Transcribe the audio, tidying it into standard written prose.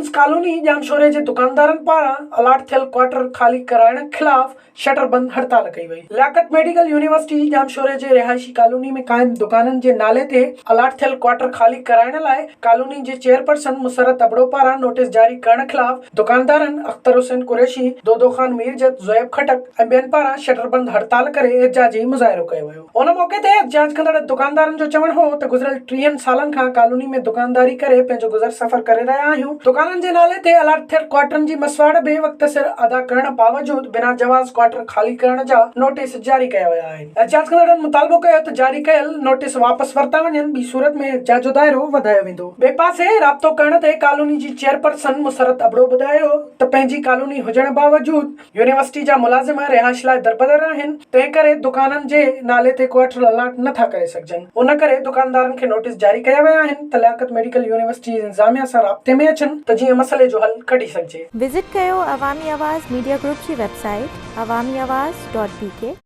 Defence colony ڄامشوري جي دڪاندارن پاران الاٽ ٿيل ڪوارٽر خالي ڪرائڻ خلاف شٽر بند هڙتال ڪئي وئي. لياقت ميڊيڪل يونيورسٽي ڄامشوري جي رهائشي ڪالوني ۾ قائم دڪانن جي نالي تي الاٽ ٿيل ڪوارٽر خالي ڪرائڻ لاء ڪالوني جي چيئرپرسن مسرت ابڙو پاران نوٽيس جاري ڪرڻ خلاف دڪاندارن اختر حسين قريشي، دودو خان ميرجت، زويب خٽڪ ۽ ٻين پاران شٽر بند هڙتال ڪري احتجاجي مظاهرو ڪيو ويو. ان موقعي تي احتجاج ڪندڙ دڪاندارن جو چوڻ هو ته گذريل ٽيهن سالن کان ڪالوني ۾ دڪانداري ڪري پنهنجو گذر سفر ڪري رهيا آهيون، دڪانن جي نالي تي الاٽ ٿيل ڪوارٽرن جي مسواڙ به وقت سر ادا ڪرڻ باوجود بنا جواز ڪوارٽر خالي ڪرڻ جا نوٽيس جاري ڪيا ويا آهن. احتجاج ڪندڙن مطالبو ڪيو ته جاري ڪيل نوٽيس واپس ورتا وڃن ٻي صورت ۾ احتجاج جو دائرو وڌايو ويندو. ٻئي پاسي رابطو ڪرڻ تي ڪالوني جي چيئرپرسن مسرت ابڙو ٻڌايو ته پنهنجي ڪالوني هجڻ باوجود يونيورسٽي جا ملازم رهائش لاء دربدر آهن، تنهن ڪري دڪانن جي نالي تي ڪوارٽر الاٽ نه ٿا ڪري سگهجن، ان ڪري دڪاندارن کي نوٽيس جاري ڪيا ويا آهن ته لياقت ميڊيڪل يونيورسٽي جي انتظاميا سان رابطي ۾ اچن ته جيئن مسئلي جو حل ڪڍي سگهجي. وزٽ ڪيو عوامي آواز ميڊيا گروپ جي website Awami Awaz dot B K.